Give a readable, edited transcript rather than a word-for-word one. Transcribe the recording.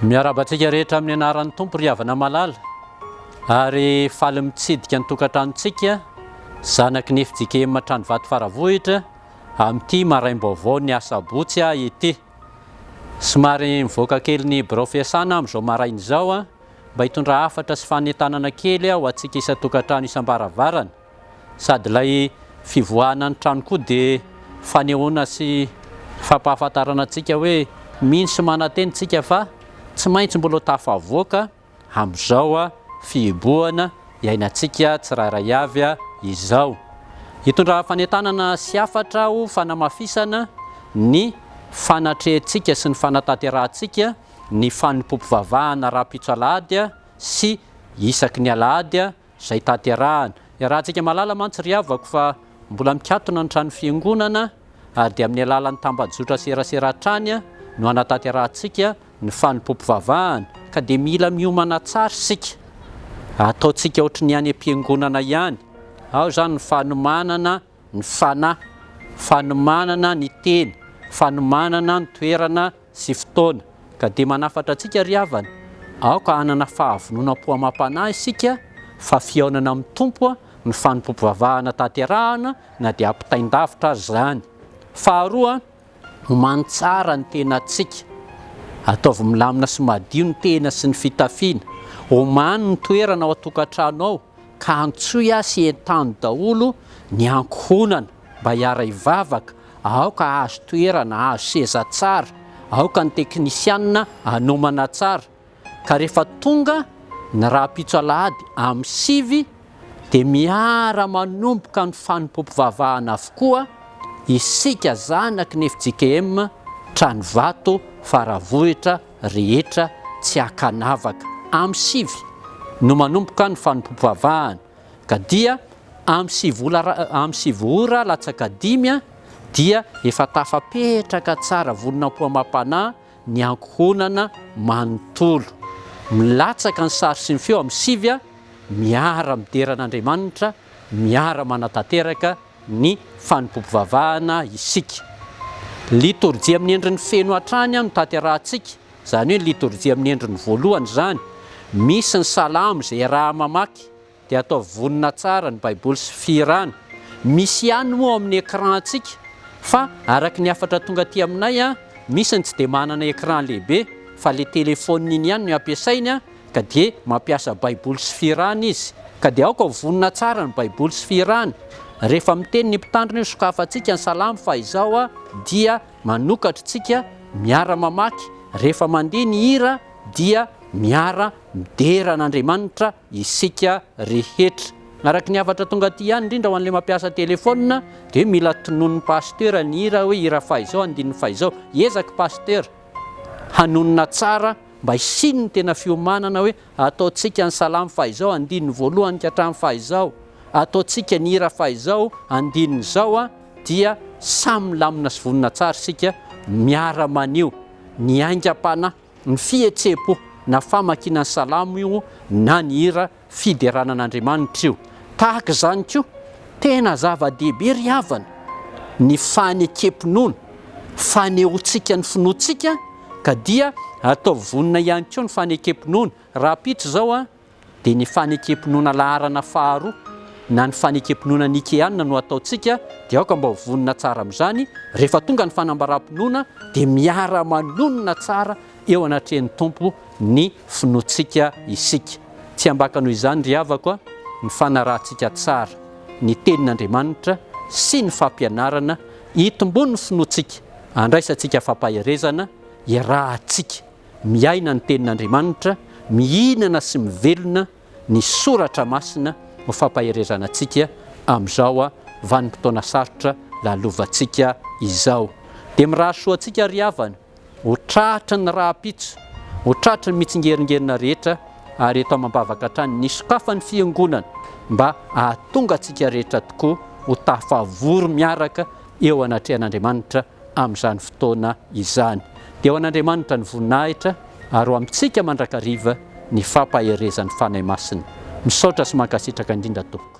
Miarahaba antsika rehetra amin'ny anaran'ny Tompo ry havana malala ary faly mitsidika ny tokantranontsika zanaky ny fjkm Tranovato Faravohitra amin'ity maraim-baovao ny asabotsy ity. Somary mivoaka kely ny birao fiasana amin'izao maraina izao mba hitondra hafatra sy fanentanana kely ho antsika isan-tokantrano isam-baravarana. Sady ilay fivoahana ny trano koa dia fanehoana sy fampahafantarana antsika hoe mino sy manantena isika fa tsy maintsy mbola ho tafavoaka amin'izao fihibohana iainantsika tsirairay avy izao. Hitondra fanentanana sy hafatra ho fanamafisana ny fanatrehantsika sy ny fanatanterahantsika ny fanompoam-pivavahana rahampitso alahady sy isaky ny alahady izay tanterahana. Iarahantsika mahalala mantsy ry havako fa mbola mikatona ny trano fiangonana ary dia amin'ny alalan'ny tambajotra serasera hatrany no hanatanterahantsika ny fanompoam-pivavahana ka dia mila miomana tsara isika. Ataontsika ohatry ny any am-piangonana ihany. Ao izany ny fanomanana ny fanahy, fanomanana ny tena, fanomanana ny toerana sy fotoana. Ka dia manafatra antsika ry havana, aoka hanana fahavononam-po amam-panahy isika fa fihaonana amin'ny Tompo ny fanompoam-pivavahana tanterahana na dia ampitain-davitra aza izany. Faharoa, omano tsara ny tenantsika. Ataovy milamina sy madio ny tena sy ny fitafiana. Omano ny toerana ao an-tokantrano ao ka antsoy ahy sy entano daholo ny ankohonana mba hiara-hivavaka, aoka hahazo toerana, hahazo seza tsara, aoka ny teknisianina hanomana tsara, ka rehefa tonga ny rahampitso alahady amin'ny 9 dia miara-manomboka ny fanompoam-pivavahana avokoa isika zanaky ny fjkm Tranovato Faravohitra rehetra tsy ankanavaka. Amin'ny 9 no manomboka ny fanompoam-pivavahana ka dia amin'ny 9 ola amin'ny 9 ora latsaka dimy dia efa tafapetraka tsara vononam-po amam-panahy ny ankohonana manontolo. Milatsaka ny sary sy ny feo amin'ny 9 miara midera an'Andriamanitra, miara manatanteraka ny fanompoam-pivavahana isika. Litorjia amin'ny endriny feno hatrany no tanterahantsika, izany hoe ny litorjia amin'ny endriny voalohany izany. Misy ny salamo izay iaraha-mamaky, dia ataovy vonona tsara ny baiboly sy fihirana. Misy ihany moa ao amin'ny écran-ntsika, fa araka ny hafatra tonga aty aminay, misy ny tsy dia manana écran lehibe fa ilay téléphone iny ihany no ampiasainy, Ka dia mampiasa baiboly sy fihirana izy. Ka dia aoka ho vonona tsara ny baiboly sy fihirana. Rehefa miteny ny mpitandrina io sokafantsika ny salamo fa izao dia manokatra tsika miara mamaky. Rehefa mandeha ny hira dia miara midera an'Andriamanitra isika rehetra. Araka ny hafatra tonga aty ihany indrindra ho an'ilay mampiasa telephone dia hoe mila tononin'ny pasteur ny hira hoe hira fahizao andininy fahizao. Hiezaka pasteur hanonona tsara Mba hisian'ny tena fiomanana hoe ataontsika ny salamo fahizao andininy voalohany ka hatramin'ny fahizao, ataontsika ny hira fahizao andininy izao an, dia samy milamina sy vonona tsara isika miara-maneho ny aingam-panahy, ny fihetseham-po na famakiana ny salamo io na ny hira fiderana an'Andriamanitra io. Tahaka izany koa, tena zava-dehibe ry havana ny fanekem-pinoana, fanehoantsika ny finoantsika ka dia ataovy vonona ihany koa ny fanekem-pinoana. Rahampitso izao dia ny fanekem-pinoana laharana faharoa na ny fanekem-pinoana nikeana no ataontsika dia aoka mba ho vonona tsara amin'izany, rehefa tonga ny fanambaram-pinoana dia miara-manonona tsara eo anatrehan'ny Tompo ny finoantsika isika. Tsy ambaka noho izany ry havako a, ny fanarahantsika tsara ny tenin'Andriamanitra sy ny fampianarana hitomboan'ny finoantsika, andraisantsika fampaherezana, iarahantsika miaina ny tenin'Andriamanitra, mihinana sy mivelona ny soratra masina ho fampaherezana antsika amin'izao vanim-potoana sarotra lalovantsika izao. Dia mirary soa antsika ry havana. Ho tratry ny rahampitso, ho tratry ny mitsingeringerina rehetra ary eto amam-bavaka hatrany ny sokafan'ny Fiangonana mba hahatonga antsika rehetra tokoa ho tafavory miaraka eo anatrehan'Andriamanitra amin'izany fotoana izany. Dia ho an'Andriamanitra ny voninahitra ary ho amintsika mandrakariva ny fampaherezan'ny Fanahy Masina. Misaotra sy mankasitraka indrindra tompoko.